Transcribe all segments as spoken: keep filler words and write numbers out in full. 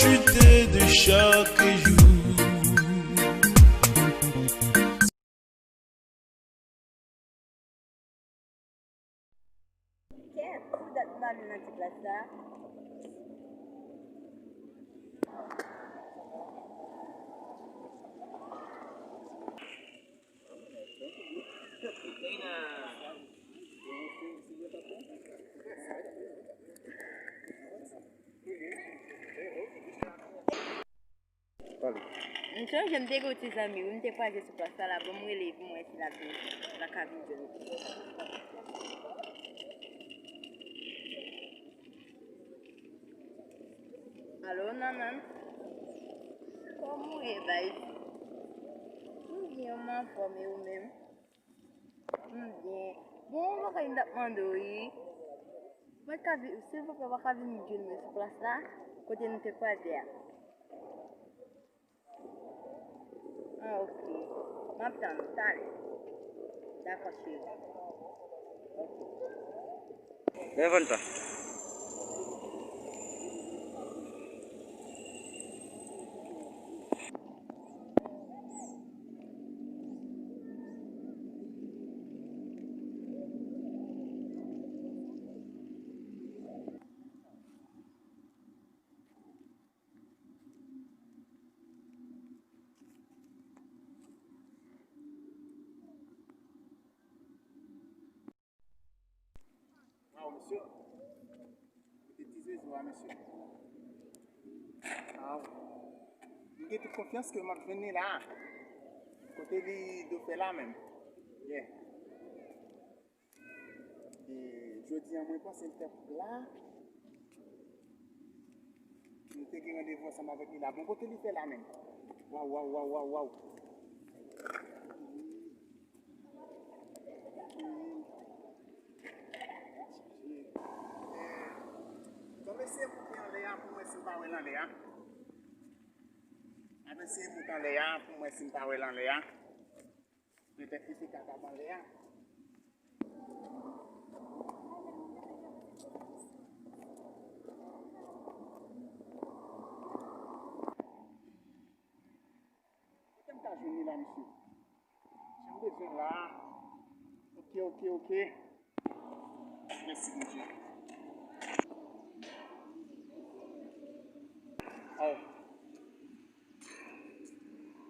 Profite de chaque jour. Kèt, pou dat m ale nan ti klas la. M sonje m te gen yon ti zanmi, wi, m te kwaze sou plas la, la, bon, m rele pou m wè si l ap vin, l ap ka vin jwenn mwen. Alo, Nanann. Kòman w ye, baby? M byen, m anfòm, e ou menm? M byen. Bon, yon bagay m t ap mande w, wi. Mwen ka vin, silvouplè, w pa ka vin jwenn mwen sou plas la, kote nou te kwaze a. Ah, ok. M ap tann ou talè. Dakò, cheri. Ok. Lèvann pa. Waw, mesye. Kote ti Zezo a, mesye? Waw. M gen tout konfyans ke m ap jwenn li la. Kote li do fè la menm? Yeah. E jodi a, mwen panse l t ap la. Nou te gen randevou ansanm avèk li la. Bon, kote li fè la menm? Waw, waw, waw, waw, waw. Bon, mesye, moute anlè a pou mwen si m pa wè l anlè a. Ap eseye moute anlè a pou mwen si m pa wè l anlè a. Petèt li te kapab anlè a. Kote m ka jwenn li la, mesye? Jan m bezwen la. Ok, ok, ok. Mèsi, Bondye. Aw.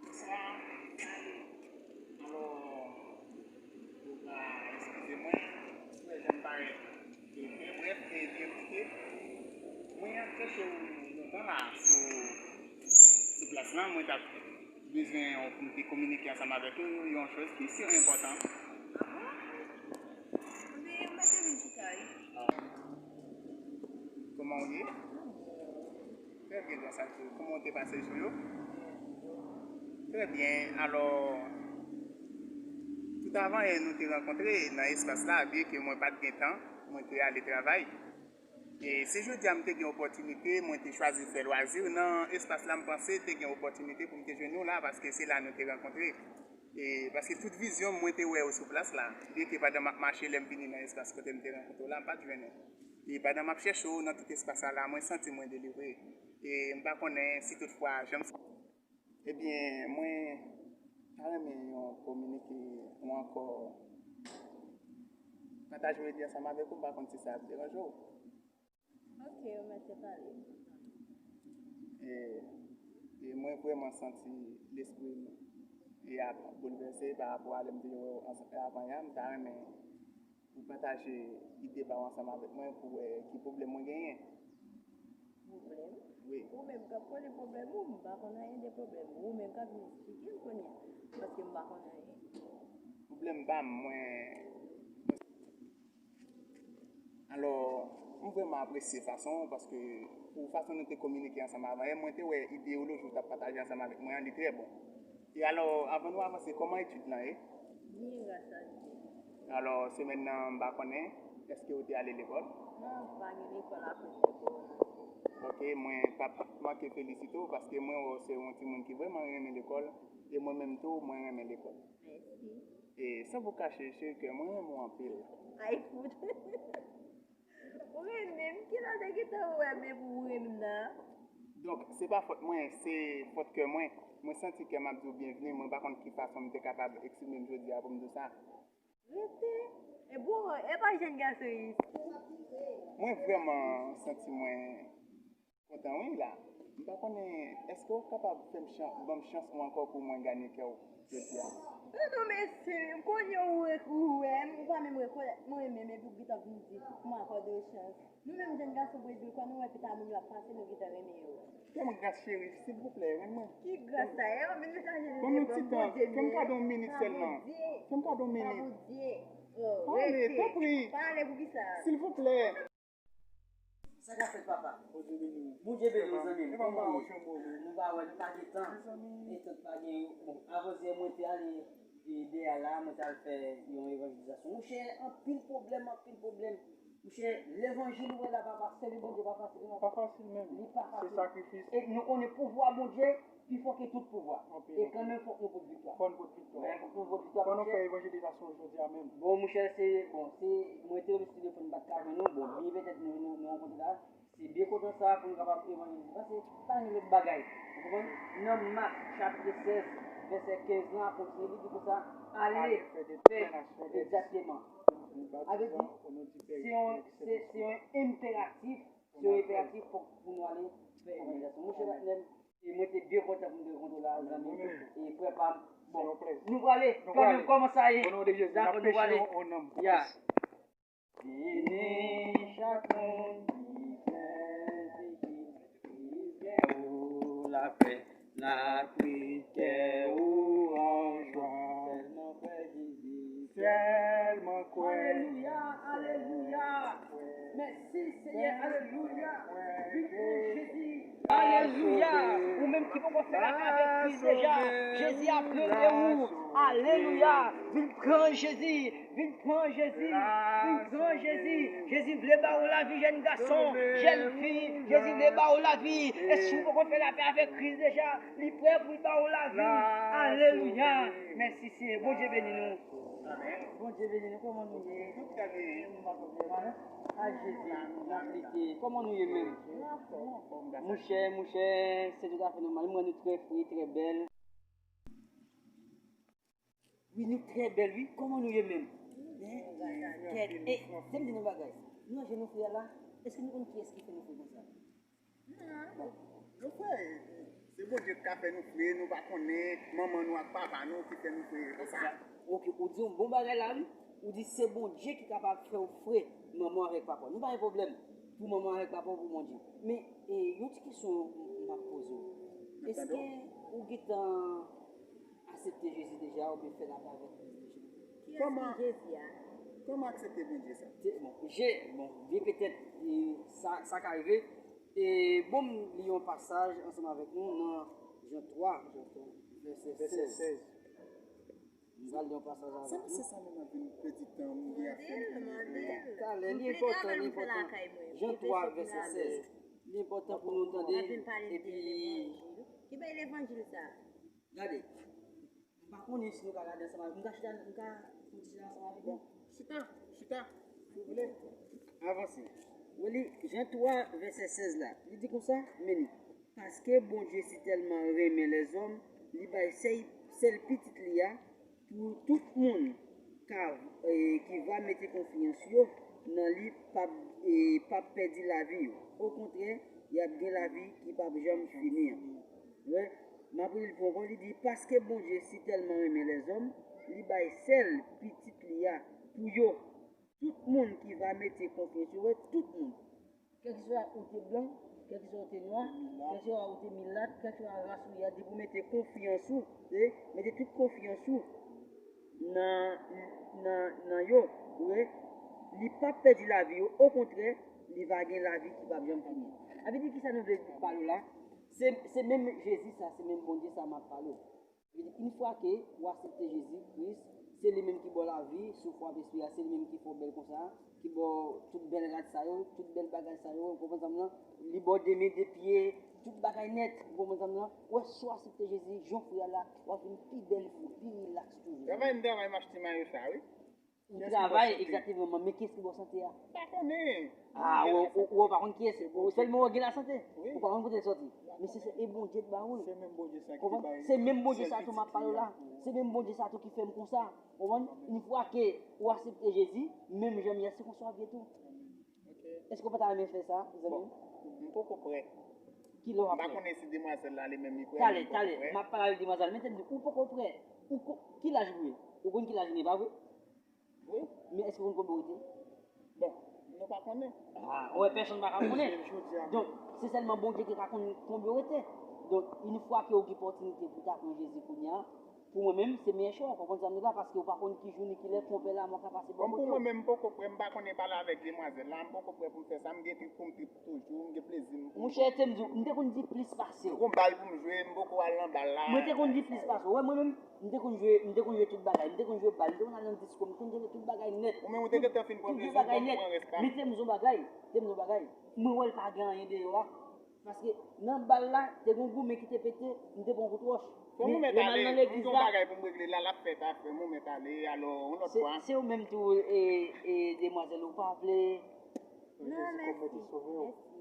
Bonswa. Alò, ou ka eskize mwen, ou wè jan m parèt. E byen brèf e byen koupe. Mwen ap chèche w lontan la sou, sou plas lan. Mwen t ap bezwen w pou m te kominike ansanm avèk ou yon choz ki si enpòtan. Ah bon? Ebyen, mwen te vin chita, wi. Kòman w ye? Trè byen, gras a Dye. Kòman w te pase jou yo? Trè byen. Alò, tout avan yè, nou te rankontre nan espas la, byen ke mwen pa t gen tan, mwen te ale travay. E si jodi a m te gen opòtinite, mwen te chwazi fè lwazi nan espas la, m panse te gen opòtinite pou m te jwenn ou la, paske se la nou te rankontre. E paske tout vizyon m, mwen te wè ou sou plas la. Byen ke pandan m ap mache, lè m vini nan espas kote m te rankontre w la, m pa t jwenn ou. E pandan m ap chèche w nan tout espas sa la, mwen santi mwen delivre. E m pa konnen si toutfwa, jan m Ebyen, mwen ta renmen yon kominike ou ankò pataje ide ansanm avèk ou, m pa konn si sa ap deranje w. Ok, ou mèt pale. E, e mwen vrèman santi lespri m e ap boulvèse pa rapò a lè m te wè w ansanm avan yè a, m ta renmen ou pataje ide pa w ansanm avèk mwen pou wè ki pwoblèm mwen genyen. Pwoblèm? Wi. Ou menm k ap konnen pwoblèm ou, m pa konn anyen de pwoblèm ou. Ou menm k ap vin esplike m kounye a, paske m pa konn anyen. Pwoblèm pa m, mwen. Alò, m vrèman apresye fason w, paske pou fason nou te kominike ansanm avan yè, mwen te wè ideyoloji w t ap pataje ansanm avèk mwen an, li trè bon. E alò, avan nou avanse, kòman etid lan ye? Byen, gras a Dye. Alò, semèn nan, m pa konnen, èske w te ale lekòl? Non, m pa gen lekòl akoz de kowona. Ok, mwen p ap manke felisite w, paske mwen wè w se yon timoun ki vrèman renmen lekòl, e mwen menm tou, mwen renmen lekòl. Mèsi. E san pou kache, cheri kè, mwen renmen w anpil. Ay, fout. Ou renmen m? Kilè w te gentan wè m epi w renmen m nan? Donk, se pa fòt mwen, se fòt kè mwen. Mwen santi kè m ap di w byenvni, mwen pa konn ki fason m te kapab eksprime m jodi a pou m di w sa. Rete. E bon, e pa jèn gason wi. Mwen vrèman santi mwen kontan wi la. M pa konnen, èske w kapab fè m chan, ban m chans ou ankò pou mwen ganye kè w jodi a? Non, non, mesye, m konnen ou re-, ou wè m, ou pa menm rekonèt mwen menm, epi w gentan vin di pou m akòde w chans. Nou menm jèn gason brezil, kan nou wè pita moun yo ap pase, nou gentan renmen yo. Fè m gras cheri, silvouplè, renmen mwen. Ki gras sa ye? Ban m yon ti tan, fè m kado yon minit sèlman. Fè m kado yon minit. Pale, tanpri. Pale pou kisa? Silvouplè. Sa k ap fèt, papa? Bondye beni w. Bondye beni w, zanmi m. Kòman w ye? Nou pa wè, nou pa gen tan. E tan pa gen. Bon, avanse mwen te ale, e, dèyè la, mwen te al fè yon evanjelizasyon. Monchè, anpil pwoblèm, anpil pwoblèm. Monchè, levanjil ou wè la, papa, sèvi Bondye pa fasil, non. Pa fasil menm. Li pa fasil. Se sakrifis. E nou konnen pouvwa Bondye pi fò ke tout pouvwa. E kanmenm, fòk nou pot viktwa. Fò n pot viktwa. Fòk nou pot viktwa, monchè. Fò nou fè evanjelizasyon jodi a menm. Bon, monchè, se, bon, se, mwen te rele sou telefòn, m pa t ka jwenn ou. Bon, byen petèt nou, nou, nou rankontre la. Se byen kontan sa pou nou kapab evanjelize. Paske pa gen lòt bagay. Ou konprann? Nan Mak, chapit sèz, vèsè kenz lan, kontinye, li di konsa, ale, fè, egzakteman. A vle di, se yon, se, se yon enperatif, se yon enperatif pou, pou nou ale fè evanjelizasyon. Monchè Batnèm, e mwen te byen kontan pou m te rankontre w la, zanmi m. E frè pa m, bon, nou prale, kanmenm, kòman sa ye? Dakò, nou prale. Ya. Beni chak moun ki fè pitit Kris gen ou lapè, lapriyè ou anjwa. Sèlman kwè Jezi. Sèlman kwè. Alelouya, alelouya. Mèsi Senyè, alelouya. Vin pran Jezi. Alelouya. Ou menm ki poko fè lapè avèk Kris deja, Jezi ap rele ou. Alelouya. Vin pran Jezi. Vin pran Jezi, vin pran Jezi. Jezi vle ba ou lavi, jèn gason, jèn fi. Jezi vle ba ou lavi. E si w poko fè lapè avèk Kris deja, li prè pou l ba ou lavi. Alelouya. Mèsi Senyè. Bondye beni nou. Bondye beni nou. Kòman nou ye? Nou pa pwoblèm, non? A Jezi, n ap lite. Kòman nou ye menm? Monchè, monchè, se toutafè nòmal. M wè nou trè fre, trè bèl. Wi, nou trè bèl, wi. Kòman nou ye menm? Kèt, e, se m di nou bagay. Nou aje nou fre a la, èske nou konn kiyès ki fè nou fre konsa? Non, nou fre, se Bondye ki ka fè nou fre, nou pa konnen, manman nou ak papa nou ki fè nou fre konsa. Oke, ou di yon bon bagay la, wi. Ou di se Bondye ki kapab fè w fre, manman w avèk papa w. Nou pa gen pwoblèm pou manman w avèk papa w, pou Bondye. Men, e, yon ti kesyon m, m ap poze w. Èske ou gentan aksepte Jezi deja oubyen fè lapè avèk Kris deja? Kiyès ki Jezi a? Kòman aksepte Bondye sa? Se, bon, je, bon, byen petèt, e, sa, sa ka rive. E, bon, m li yon pasaj ansanm avèk nou nan Jan twa, vèsè sèz. M pral li yon pasaj avèk nou. Sa misye sa menm ap vin pèdi tan m gen ap fè m. Talè, li enpòtan, li enpòtan. Jan twa, vèsè sèz. Li enpòtan pou nou tande, epi. Ki bay levanjil sa? Gade, m pa konnen si nou ka gade ansanm avèk m. M ka chita, m ka fè yon ti chita ansanm avèk nou? Chita, chita, si w vle. Avanse. Ou li Jan twa, vèsè sèz la. Li di konsa, men li, paske Bondye sitèlman renmen lèzòm, li bay sèl, sèl Pitit li a, pou tout moun ka, e, ki va mete konfyans yo nan li p ap, e, p ap pèdi lavi yo. Okontrè, y ap gen lavi ki p ap janm fini an. Wè, m ap reli l pou ankò, li di, paske Bondye sitèlman renmen lèzòm, li bay sèl Pitit li a pou yo. Tout moun ki va mete konfyans yo, wè, tout moun. Kèlkeswa ou te blan, kèlkeswa ou te nwa, kèlkeswa ou te milat, kèlkeswa ras ou ye a, depi w mete konfyans ou, e, mete tout konfyans ou nan, nan, nan yo, wi, li p ap pèdi lavi yo, okontrè, li va gen lavi ki p ap janm fini. Sa vle di kisa nou vle pale w la? Se, se menm Jezi sa, se menm Bondye sa m ap pale w. Li di, yon fwa ke ou aksepte Jezi Kris, se li menm ki ba w lavi, souf w ap respire a, se li menm ki fè w bèl konsa, ki ba w tout bèl rad sa yo, tout bèl bagay sa yo, ou konprann sa m nan? Li ba w de men, de pye, tout bagay nèt, ou konprann sa m nan? Ou wè, si w aksepte Jezi, jan w fè a la, w ap vin pi bèl, pi rilaks toujou. Travay m travay, m achte mayo sa, wi. Ou travay, egzakteman, men kiyès ki ba w sante a? Pa konnen. Ah, ou, ou, ou pa konn kiyès, ou sèlman wè gen lasante. Wi. Ou pa konn kote l sòti. Men se, se e Bondye ki ba ou l. Se menm Bondye sa ki te bay. Se menm Bondye sa tou m ap pale w la. Se menm Bondye sa tou ki fè m konsa. Ou konprann? Yon fwa ke ou aksepte Jezi, menm jan m ye a, se konsa w ap ye tou. Èske w pa ta renmen fè sa, zanmi m? Bon, m poko prè. Ki lè w ap prè? M pa konnen si demwazèl la li menm li prè, men m poko prè. Talè, talè, m ap pale avèk demwazèl la. Men tande, ou poko prè. Ou ko-, ki laj ou ye? Ou konn ki laj ou ye, pa vre? Wi. Men èske w konn konbyen w rete? Bon, nou pa konnen. Ah, wè, pèsonn pa ka konnen. Donk, se sèlman Bondye ki ka konn konbyen w rete. Donk, yon fwa ke w gen opòtinite pou w ta pran Jezi kounye a, pou mwen menm, se meyè chwa, w konprann sa m di la, paske w pa konn ki jou ni ki lè konpè lanmò ka pase bò kote w. Kòm pou mwen menm, m poko prè, m pa konnen pale avèk demwazèl la, m poko prè pou m fè sa, m gen trip pou m trip toujou, m gen plezi m pou m. Monchè, te m di w, m te konn di plis pase w. M gon bal pou m jwe, m poko al nan bal la. Mwen te konn di plis pase w. Wè, mwen menm, m te konn jwe, m te konn jwe tout bagay, m te konn jwe bal, m te konn al nan disko, m te konn jwe tout bagay nèt. Ou menm, ou te gentan fin pran plezi w, bon, m pran rès pa m. Men te m di w yon bagay, te m di w yon bagay. Mwen wè l pa gen anyen deyò a. Paske nan bal la, te gen yon goumen ki te pete, m te pran kout wòch. Fè m remèt ale, m gen yon bagay pou m regle la, l ap fèt apre, m remèt ale, alò, yon lòt fwa. Se, se ou menm tou, e, e, demwazèl, ou pa vle. Non, mèsi.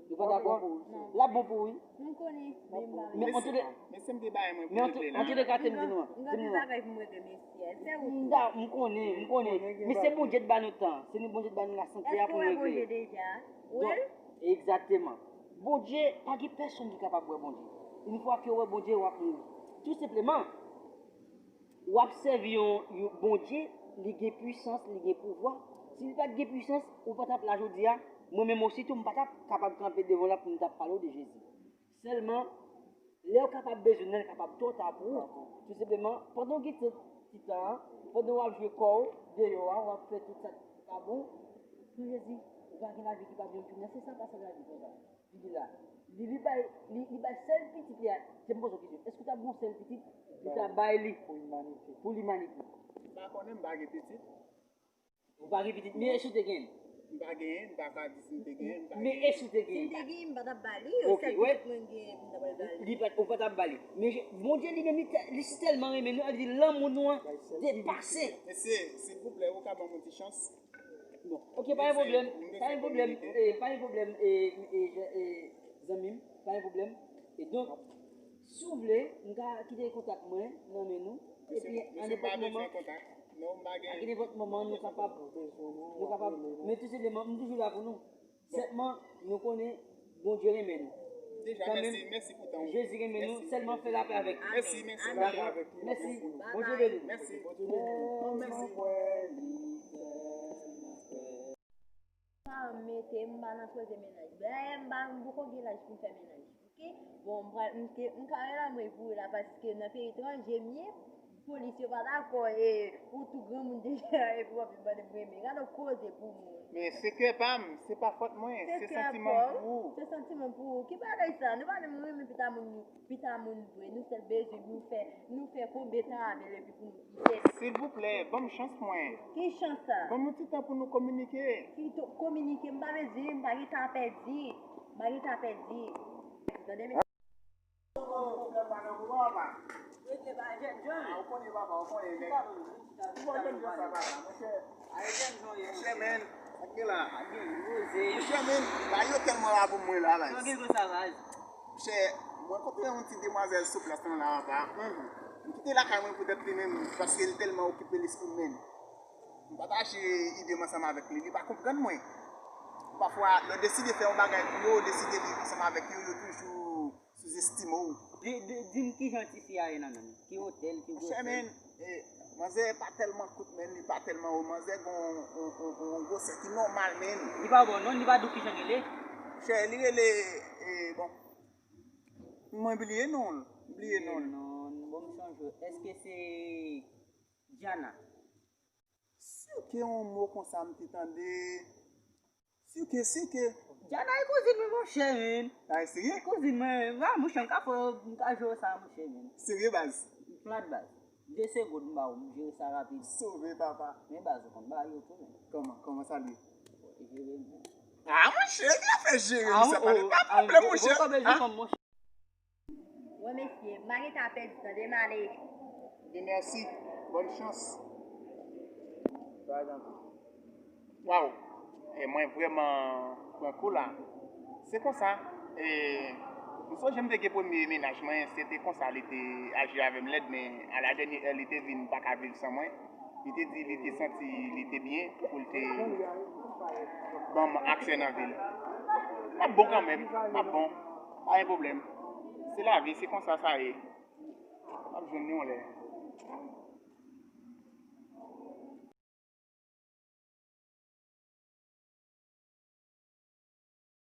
Ou pa dakò? Non. L ap bon pou ou, wi. M konnen, men m pa vle. Men an tou de, mesye, m gen bagay mwen pou regle la. Men an tou de ka, te m di nou an. M gen anpil bagay pou m regle, mesye. Se ou. M da-, m konnen, m konnen. Men se Bondye ki ba nou tan. Se nou Bondye ki ba nou lasante a pou nou regle. Èske w wè Bondye deja? Ou wè l? Egzakteman. Bondye, pa gen pèsonn ki kapab wè Bondye. Yon fwa ke w wè Bondye, w ap mouri. Tou senpleman, w ap sèvi yon, yon Bondye, li gen pwisans, li gen pouvwa. Si li pa t gen pwisans, ou pa t ap la jodi a. Mwen menm osi tou, m pa t ap kapab kanpe devan w la pou m t ap pale w de Jezi. Sèlman, lè w kapab bezwen l, l kapab twò ta pou ou. Tou senpleman, pandan w gen ti, ti tan an, pandan w ap jwe kò w deyò a, w ap fè tout sa k pa bon, pou Jezi, ou pa gen lavi ki pa byen tounen. Se sa pasaj la di konsa. Li di la, li, li bay, li, li bay sèl pitit li a. Se m poze w kesyon, èske w t ap gen yon sèl pitit, ou ta bay li pou limanite? Pou limanite. M pa konnen, m pa gen pitit. Ou pa gen pitit, men èske w te genyen? M pa genyen, m pa ka di si m te genyen, m pa genyen. Men èske w te genyen? Si m te genyen, m pa t ap ba li, yo, sèl pitit mwen genyen, m ta pral ba li. Li pa, ou pa t ap ba li. Men je, Bondye li menm, li tè-, li si tèlman renmen nou, li di lanmou nou an depase. Mesye, silvouplè, ou ka ban m yon ti chans? Bon, ok, pa gen pwoblèm, pa gen pwoblèm, eh, pa gen pwoblèm, eh, eh, eh, zanmi m, pa gen pwoblèm. E donk, si w vle, m ka kite kontak mwen nan men nou. Epi, a nenpòt moman, a nenpòt moman, nou kapab, nou kapab, men tou senpleman, m toujou la pou nou. Sèlman, nou konnen Bondye renmen nou. Kanmenm, Jezi renmen nou, sèlman fè lapè avèk nou. Mèsi, mèsi. Mèsi. Bondye beni w. Mèsi. Bondye beni w. Mèsi. Paran m mete m pa nan koze mennaj. Dayè, m pa, m poko gen laj pou m fè mennaj. Ok? Bon, m pral, m te, m ka rele anmwey pou ou la, paske nan peyi etranje m ye, polis yo pa dakò, e ou tou granmoun deja, epi w ap vin mande m renmen. Gade yon koze pou moun. Men se kè pa m, se pa fòt mwen, se santiman m pou ou. Se santiman pou ou. Ki bagay sa? Nou pa menm renmen pita moun, pita moun vre. Nou sèl bezwen nou fè, nou fè konbyen tan avè l epi pou nou kite l. Silvouplè, ban m chans mwen. Ki chans sa? Ban m yon ti tan pou nou kominike. Ki to-, kominike? M pa bezwen, m pa gen tan a pèdi. M pa gen tan a pèdi. Tande, mesye. Monchè, men, sa k gen la? Monchè, men, bagay yo tèlman la pou mwen la, la. Monchè, mwen kontre yon ti demwazèl sou plas lan la anba. M kite lakay mwen poutèt li menm, paske li tèlman okipe lespri m, men. M pataje ide m ansanm avèk li. Li pa konprann mwen. Pafwa, lè w deside fè yon bagay pou yo, w deside viv ansanm avèk yo, yo toujou souzestime w. Di, di, di m kijan tifi a ye nan men l. Ki wotè l, ki gwosè l. Monchè, men, eh, manzè pa tèlman kout, men li pa tèlman wo. Manzè gon, on, on, on, on gwosè ki nòmal, men. Li pa ba w non, li pa di w kijan l rele? Monchè, li rele, eh, bon. Mwen bliye non l. M bliye non l. Non, bon, m sonje w. Èske se Diana? Sike yon mo konsa m te tande. Sike, sike. Diana e kouzin mwen, monchè, men. Bagay serye? E kouzin mwen, men. Ah, monchè, m ka fè, m ka jwe sa, monchè, men. Serye, baz? Flat, baz. De segonn, m ba ou, m jere sa rapid. Sove, papa. Men, baz, ou konn bagay yo tou, men. Kòman, kòman sa l ye? Jere, men. Ah, monchè, ki afè jere, ah, misye ap pale? Pa pwoblèm, monchè. Ou pa bezwen fanm, monchè. Wè mesye, m pa gen tan a pèdi, tande m ale. Byen, mèsi. Bòn chans. Waw, e mwen vrèman pran kou la. Se konsa, e, m sonje m te gen premye mennaj mwen, se te konsa li te aji avè m lèd, men a la dènyè è li te vin pa ka viv san mwen. Li te di li te santi li te byen pou l te ban m aksè nan vi l. M ap bon kanmenm, m ap bon. Pa gen pwoblèm. Se lavi, se konsa sa ye. M ap jwenn li yon lè.